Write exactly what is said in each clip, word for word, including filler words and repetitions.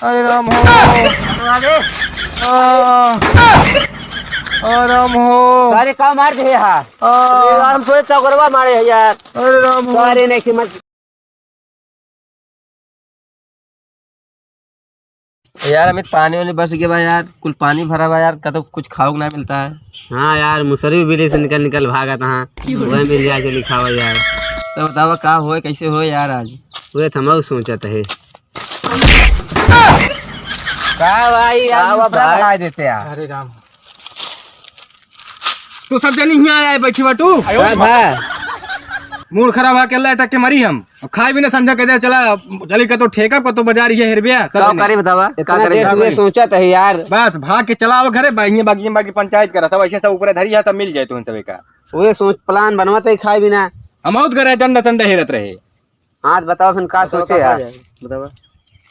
अरे राम हो। अरे। आ, आ, राम हो। सारे का मार दे हा। आ। अरे राम, सोए चौकरवा मारे है यार। अरे राम हो। सारे नहीं कीमत। यार अमित, पानी वानी बस गया बा यार, कुल पानी भरा बा यार, कतौ कुछ खाऊ के ना मिलता है। हाँ यार, मुसरी बिली से निकल निकल भागत हाँ, वह मिल जाए चली खावा यार। तो बतावा का होए, कैसे होए यार आज? वह तो हम सोचत है। का भाई यार, का बा मुसरा भाई? बढ़ा देते यार। अरे राम। तू सब जनी हियाँ आए बैठी बा तू? का भा? मूड खराब है, अकेला अटक के मरी हम। अब खाए भी ना संझा के दे, चला, चली कतौ ठेका, कतौ बाजार ये हेरबिया, सब का जने। करी बतावा? का इतना करी? देर का से करी? सोचत है यार। बस, भाग के चला आवा घरे, बा-, हियाँ बाकी, बाकी पंचायत करा, सब ऐसे सब ऊपर धरी है, सब मिल जाए तुम सब का। वही सोच, plan बनवत है, खाए भी ना। हम आउत करे, डंडा संडा हेरत रहे। हाँ, तो बतावा फिर का बतावा, सोचे का यार? करा जाए? बतावा।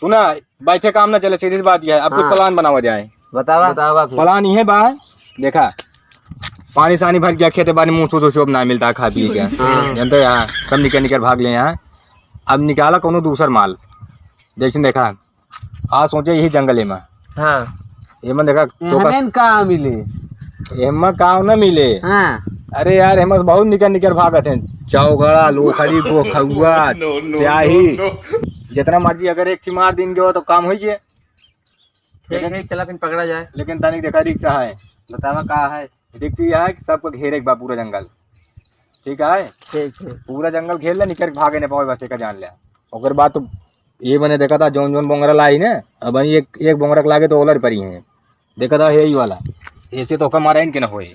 सुना, बैठे काम ना चले, सीधी सी बात यह है। अब कुछ हाँ। Plan बनावा जाए। बतावा। बतावा फिर। Plan ये बा, देखा, पानी सानी भर गया, खेते बानी मुँह सूस ना मिलता है, खा पी के। हाँ। जानते हैं, सब निकल निकल भाग ले यहाँ। अब निकाला कोनो दूसर माल। जैसे देखा, आज सोचे यही जंगल में। हाँ। एमन देखा, तो का एहमें का मिले? एमा का ना मिले? हाँ। अरे यार, एमा बहुत निकर निकर भागत हैं। चौगड़ा, लोखरी, गोखुआ, no, no, स्याही। No, no। जितना मर्जी अगर एक थी मार दिन गयो तो काम होई गए। ठीक लेकिन है, चला फिर पकड़ा जाए। लेकिन तनिक देखा रिक्स है। बतावा का है? रिक्स यह है कि सबको घेरे के बा पूरा जंगल। ठीक है? ठीक, ठीक। पूरा जंगल घेर ले, निकर के भागे न पावे, बस एक जान ले। ओकर बाद तो ये मने देखा था, जौन जौन बोंगरा लाई ने, अब एक, एक बोंगरा के लागे तो ओलर परी हैं। देखा था, यही वाला। ऐसे तो ओकर मारा इनके ना होए।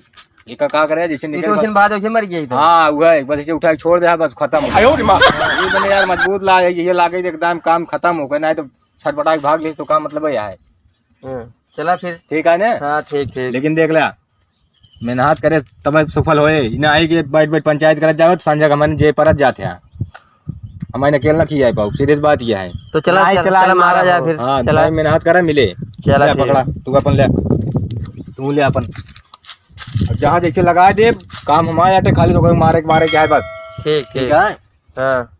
एका का करे, जैसे ये निकल तो बा-, उठन बाद उठे मर गई तो। हाँ, वह एक बार ऐसे उठा के छोड़ दे, बस खत्म हो गया। आयो रे माँ। ये मने यार मजबूत ला है, ये लागे एकदम काम खत्म हो गया, नहीं तो छटपटा के भाग ले तो का मतलब है यहाँ है। हाँ, चला फिर। ठीक है ना? हाँ, ठीक, ठीक। लेकिन देख ला, मेहनत करे तब सफल होए। ई ना आई कि बैठ बैठ पंचायत करत जावे, तो संझा के हमन जे परत जात है। हमारे अकेला ना खियाए पाऊ, सीधी सी बात यह है। तो चला, नहीं, चला, चला, चला, मारा मारा जाए हो। फिर। हाँ, चला। भाई मेहनत करे, मिले। चला, ले, ठीक। पकड़ा, तू अपन ले। तू ले अपन। अब जहाँ जैसे लगा दे, काम हमारे आटे, खाली तो कोई मारे के, मारे के है बस। ठीक, ठीक ठीक। है? हाँ।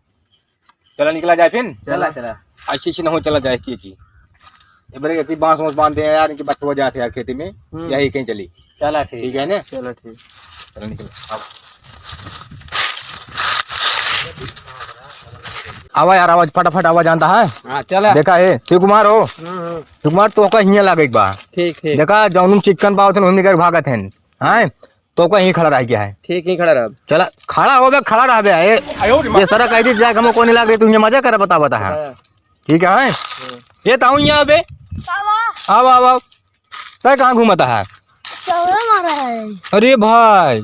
चला निकला जाए फिर। चला, चला। ऐसे ऐसे ना हो, चला जाए की, की। ये बड़े इतनी बांस वांस बांधते हैं यार, इनके बच्चे हो जाते हैं यार खेती में। हम्म। यही कहीं चली। चला ठीक। ठीक है ना? चला ठीक। चला निकल। अब आवा यार, आवाज फटाफट आवाज जानता है। हाँ, चला। देखा है, शिव कुमार हो। हम्म, हम्म। शिव कुमार तो का हियाँ लागे एक बार। ठीक, ठीक। देखा, जौन चिकन पावत हैं, उन्हीं के भागत हैं। हैं? तो का यहीं खड़ा रह गया है। ठीक, यहीं खड़ा रह। चला, खड़ा हो बे, खड़ा रह बे। ए, आयो रे माँ। ये सारा कह दी जाए, हमको नहीं लाग रही, तू ये मजा कर, बता, बता, हाँ। हाँ। ठीक है, हैं? हाँ। ये ताऊ यहाँ बे। का बा? आओ, आओ, आओ। तै कहाँ घूमता है? चौरा मारा है। अरे भाई।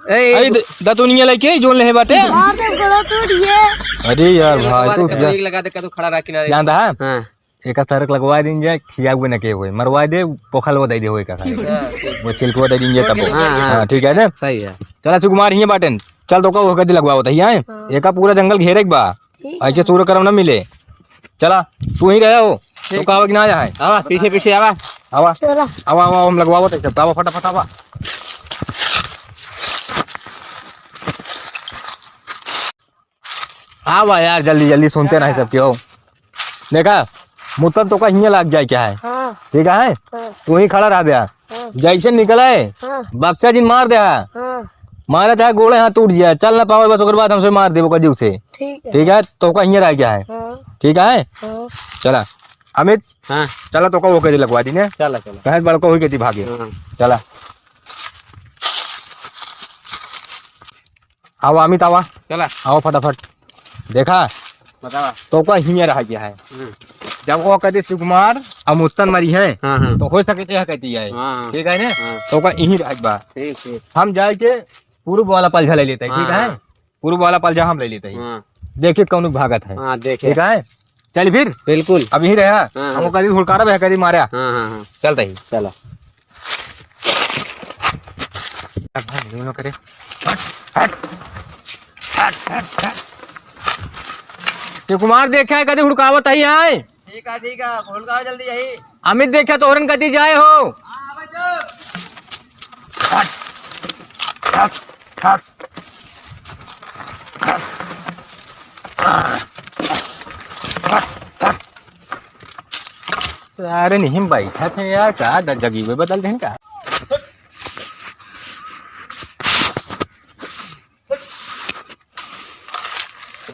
ए, ए, द-, दतुनिया लेके जोन ले बाटे। मार दे, गला टूट गया। अरे यार ये भाई, लगवा दे, तू कतई लगा दे, कतई खड़ा रह किनारे। जानता है? हाँ। एका सरक लगवा दीन जाए, खिया हुए न के हुए, मरवा दे, पोखल वो दे दे हुए का सारे। हाँ, ठीक। वो छिलको दे दीन जाए तब। हाँ, हाँ। हाँ, ठीक है ना? सही है। चला सुकुमार हिये बाटेन, चल तो का वो कदी लगवा होता ही है। हाँ। एका पूरा जंगल घेरे के बा। ठीक है। ऐसे सूर्य करम ना मिले। चला, तू ही रहे हो। तो ठीक। का आवा कि ना आया है? आवा, पीछे, पीछे आवा। आवा। चला। आवा, आवा, हम लगवा होता है, आवा फटाफट आवा। आवा यार, जल्दी, जल्दी सुनते नहीं सबके हो। देखा, मुतन तो का हियाँ लाग जाए क्या है? हाँ। ठीक है? हाँ। तू ही खड़ा रह बे। हाँ। जैसे निकले, हाँ। बक्सा जिन मार दे। हाँ। मारा चाहे गोड़े हाथ टूट जाए, चल ना पावे, बस ओकर बाद हमसे मार देबो कजू से। ठीक है। ठीक है? तो का हियाँ रह गया है। हाँ। ठीक है? हाँ। चला। अमित, हाँ। चला तो का वो करी लगवा दी ने। चला, चला। कहे बड़को हुई के दी भागे। हाँ। चला। आवा अमित, आवा। चला। आवा फटाफट। देखा? बतावा। तो का हियाँ रह गया है। हम्म। जब वो कहते सुकुमार, अब मुस्तन मरी है, हाँ, हाँ। तो हो सके तो यह कहती है। हाँ, हाँ। ठीक है ना? हाँ। तो का यहीं रह बा। ठीक, ठीक। हम जाए के पूर्व वाला पलझा ले लेते हैं, ठीक है? हाँ। पूर्व वाला पलझा हम ले लेते हैं। हाँ। देखिए कौन भागत है। हाँ, देखे। ठीक है? चल फिर। बिल्कुल। अब यहीं रहा। हाँ, हाँ। हम कभी हुड़कारा बह कभी मारा। हाँ, हाँ, हाँ। चलते ही। चला। हट, भाई, दोनों करे। हट, हट। हट, हट, हट। शिव कुमार देखे है, कदी हुड़कावत है यहाँ। ठीक है, ठीक है, हुड़काओ जल्दी यही। अमित देखे तोहरन कदी जाए हो। हाँ, भाई, चल। हट, हट, हट। हट, हट। अरे नहीं बैठा थे यार, का द-, जगीबे बदल देन का?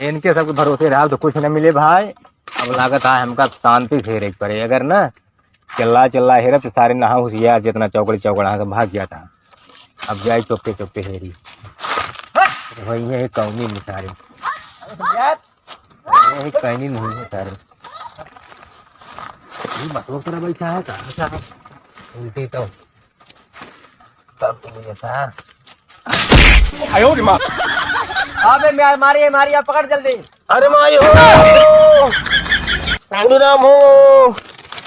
इनके सबके भरोसे रहा तो कुछ न मिले भाई। अब लागत है हमका शांति से हेरे के पड़े, अगर ना चिल्ला चिल्ला हेरब तो सारे नहा होशियार जितना चौकड़ी चौकड़ा के भाग गया था। अब जाए चुपके चुपके हेरी। वही है कौनी निसारे। अरे, कहनी नहीं है सारे। ये मतलब तेरा बैठा है, कहाँ से है? उल्टे तो। तब तो मुझे था। आयो रे माँ। अबे, मार, मारिए, मारिए, पकड़ जल्दी। अरे माई हो। अरे राम हो।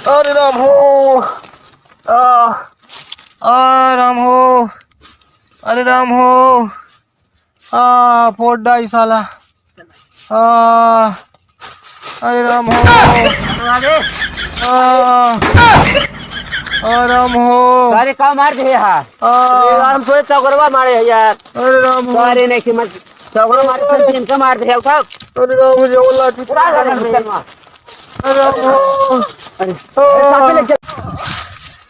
अरे राम हो। आ, आ, राम हो। अरे राम हो। आ, फोड़ डाई साला। आ, अरे राम हो। आ, आ, राम हो। सारे का मार दे हा। आ, अरे यार, हम सोचे चौगरवा मारे है यार। अरे राम हो। सारे नहीं कि मत चौगरवा मारे, सब इनका मार दे, उठाओ। अरे राम हो, जो लाठी पूरा लगा दे। अरे, अरे, साथ में ले चल।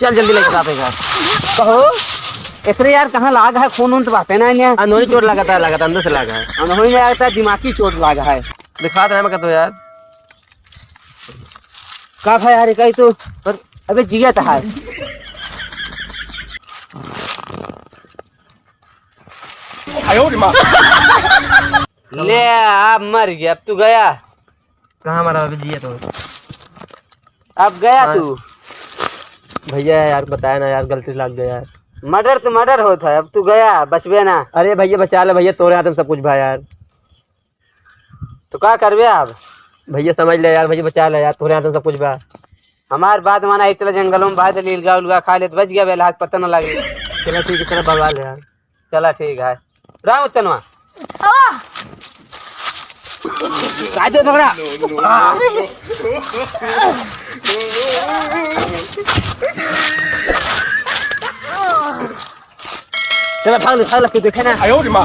चल, जल्दी लेके साथ है घर। कहो, एकरे यार, कहाँ लाग है? खून उन तो बातें ना इन्हें। अनहोनी चोट लगा था, लगा था, अंदर से लगा है। अनहोनी में आता है, दिमागी चोट लगा है। दिखा रहे हैं, मैं कहता हूँ यार। का था यार, इकाई तो, पर अबे जिया था है। आयो रे माँ। ले, आप मर गया, अब तू गया। कहाँ मरा अभी जिए तो? अब गया हाँ। तू। भैया यार, बताया ना यार, गलती लग गया यार। मर्डर तो मर्डर होता है, अब तू गया, बचबे ना। अरे भैया, बचा ले भैया, तोरे हाथ में सब कुछ बा यार। तो का करबे अब? भैया समझ ले यार, भैया बचा ले यार, तोरे हाथ में सब कुछ बा। हमार बात माना, एक चला जंगलों में भाई, लीलगा उलगा खा ले तो बच गया, बेला हाथ पता न लगे। चला ठीक है, चला भगवा ले यार। चला ठीक है। राम उत्तनवा। आवा। काय दे पकड़ा? चला भाग ले, भाग ले, तू देखे ना। आयो रे माँ।